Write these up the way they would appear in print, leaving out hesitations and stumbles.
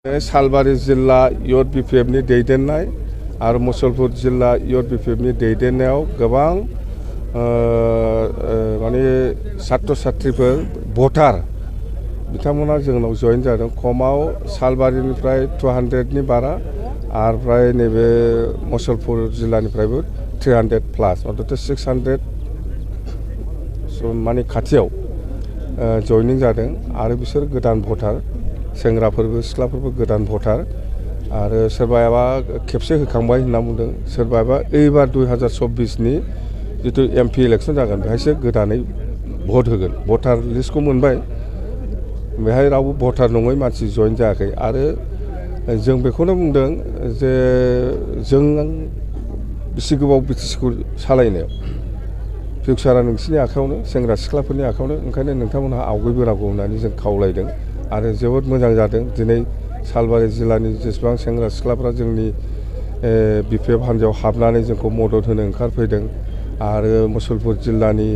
सालबारि जिल्ला इउथ बिपिएफनि दैदेननाय आरो मुसलपुर जिल्ला इउथ बिपिएफनि दैदेननायाव गोबां माने छात्र छात्रीफोर भटार बिथांमोना जोंनाव जइन जादों। खमाव सालबारिनिफ्राय 200नि बारा आरो फ्राय नैबे मुसलपुर जिल्लानिफ्रायबो 300 प्लास अर्थात 600 माने खाथियाव जइनिं जादों आरो बिसोर गोदान भटार सेंग्राफोरबो सिख्लाफोरबो गोदान भटार आरो सोरबायाबा खेबसे होखांबाय होनना बुंदों, सोरबायाबा एबार 2024नि जितु एमपि इलेक्सन जागोन बेहायसो गोदानै भट होगोन। भटार लिस्टखौ मोनबाय, बेहाय रावबो भटार नङै मानसि जइन जायाखै आरो जों बेखौनो बुंदों जे जों बेसे गोबाव बिटिसिखौ सालायनायाव फिउचारा नोंसिनि आखायावनो, सेंग्रा सिख्लाफोरनि आखायावनो, ओंखायनो नोंथांमोनहा आवगायबोनांगौ होननानै जों खावलायदों आरो जोबोद मोजां जादों। दिनै सालबारि जिल्लानि जेसेबां सेंग्रा सिख्लाफ्रा जोंनि बिपिएफ हान्जायाव हाबनानै जोंखौ मदद होनो ओंखारफैदों आरो मुसलपुर जिल्लानि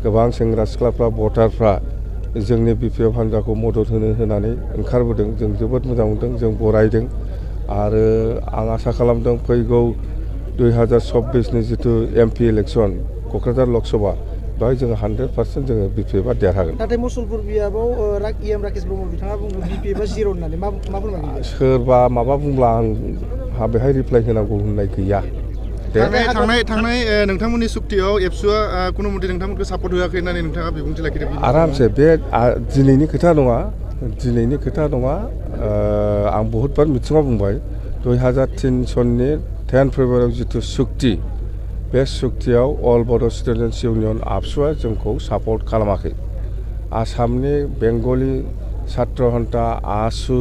गोबां सेंग्रा सिख्लाफ्रा भटारफ्रा जोंनि बिपिएफ हान्जाखौ मदद होनानै ओंखारबोदों। जों जोबोद मोजां मोनदों, जों बरायदों आरो आं आसा खालामदों फैगौ 2024नि जितु एमपि इलेक्सन क'क्राझार लकसभा बेवहाय जोङो 100% जोङो बिपिएफआ देरहागोन। नाथाय मुसलपुर बियाबाव राकेश ब्रह्म बिथाङा बुङो बिपिएफआ 0 होननानै मा फोरमायगोन? सोरबा माबा बुंब्ला आंहा बेहाय रिप्लाइ होनांगौ होननाय गैया। थांनाय नोंथांमोननि सुक्तियाव एबसुआ कुनु मते नोंथांमोनखौ सापर्ट होआखै होननानै नोंथाङा बिबुंथि लाखिदों। आरामसे बे दिनैनि खोथा नङा, आं बहुतबार मिथिङाव बुंबाय 2003 सननि 10 फेब्रुवारियाव जितु सुक्ति, बे सुक्तियाव अल बड' स्टुडेन्टस इउनियन आबसुआ जोंखौ सापर्ट खालामाखै। आसामनि बेंगलि छात्र हन्ता आसु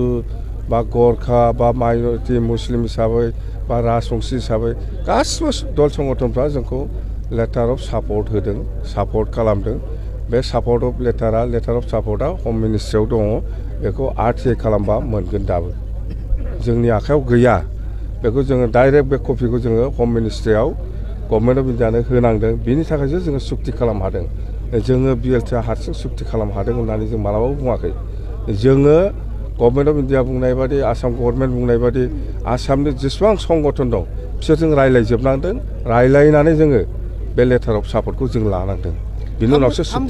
बा गरखा बा माइनरिटि मुस्लिम हिसाबै बा राजबंसि हिसाबै गासिबो दल संगठनफ्रा जोंखौ लेटार अफ सापर्ट होदों, सापर्ट खालामदों। बे लेटार अफ सापर्टआ हम मिनिस्ट्रियाव दङ, बेखौ RTI खालामबा मोनगोन। दाबो जोंनि आखायाव गैया, बेखौ जोङो डाइरेक्ट बे कपिखौ जोङो हम मिनिस्ट्रियाव गभर्नमेन्ट अफ इन्डियानो होनांदों। बिनि थाखायसो जोङो सुक्ति खालाम हादों। जोङो BLTआ हारसिं सुक्ति खालाम हादों होननानै जों मालाबाबो बुङाखै। जोङो गभर्नमेन्ट अफ इन्डिया बुंनाय बादि, आसाम गभर्नमेन्ट बुंनाय बादि आसामनि जेसेबां संगठन दं बिसोरजों रायज्लायजोबनांदों, रायज्लायनानै जोङो बे लेटार अफ सापर्टखौ जों लानांदों। बिनि उनावसो 3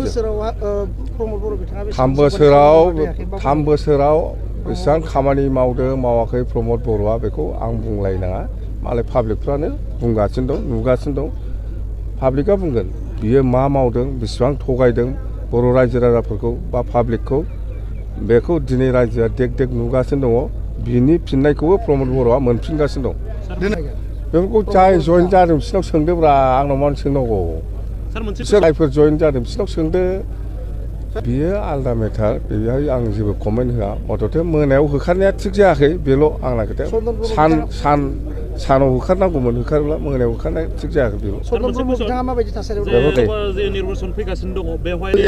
बोसोराव बेसेबां खामानि मावदों मावाखै प्रमद बर'आ बेखौ आं बुंलायनाङा, मालाय पाब्लिकफ्रानो बुंगासिनो दं, नुगासिनो दं। पाब्लिकआ बुंगोन बियो मा मावदों, बेसेबां थगायदों बर' रायजो राजाफोरखौ बा पाब्लिकखौ, बेखौ दिनै रायजोआ देग नुगासिनो दङ। बिनि फिननायखौबो प्रमद बर'आ मोनफिनगासिनो दं। बेफोरखौ जाय जइन जादों बिसोरनाव सोंदोब्रा, आंनाव मानो सोंनांगौ? बिसोर जायफोर जइन जादों बिसोरनाव सोंदो, बियो आलदा मेटार, बेहाय आं जेबो कमेन्ट होआ। मथथे मोनायाव होखारनाया थिग जायाखै, बेल' आंना खोथाया। सानाव होखारनांगौमोन, होखारोब्ला मोनायाव होखारनाया थिग जायाखै, बेल'।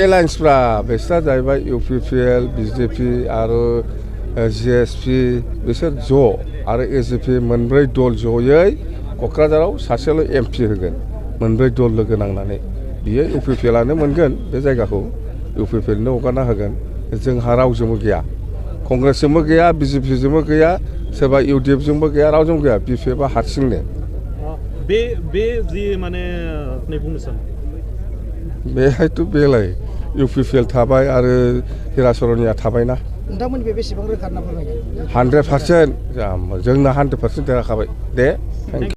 एलायन्सफ्रा बिसोरा जाहैबाय UPPL, BJP आरो GSP, बिसोर ज' आरो AJP मोनब्रै दल जयै क'क्राझाराव सासेल' MP होगोन, मोनब्रै दल लोगो नांनानै। बियो UPPLआनो मोनगोन बे जायगाखौ, UPPLनो हगारना होगोन। जोंहा रावजोंबो गैया, कंग्रेसजोंबो गैया, BJPजोंबो गैया, सोरबा UDF जोंबो गैया, रावजोंबो गैया। बिपिएफआ हारसिंनो। बे जि माने बुंनो सानो बेहायथ' बेलाय UPPL थाबाय आरो हिराचरनिया थाबायना। नोंथांमोननि बे बेसेबां रोखा होनना फोरमायगोन? 100%, जोंना 100% देरहाखाबाय। दे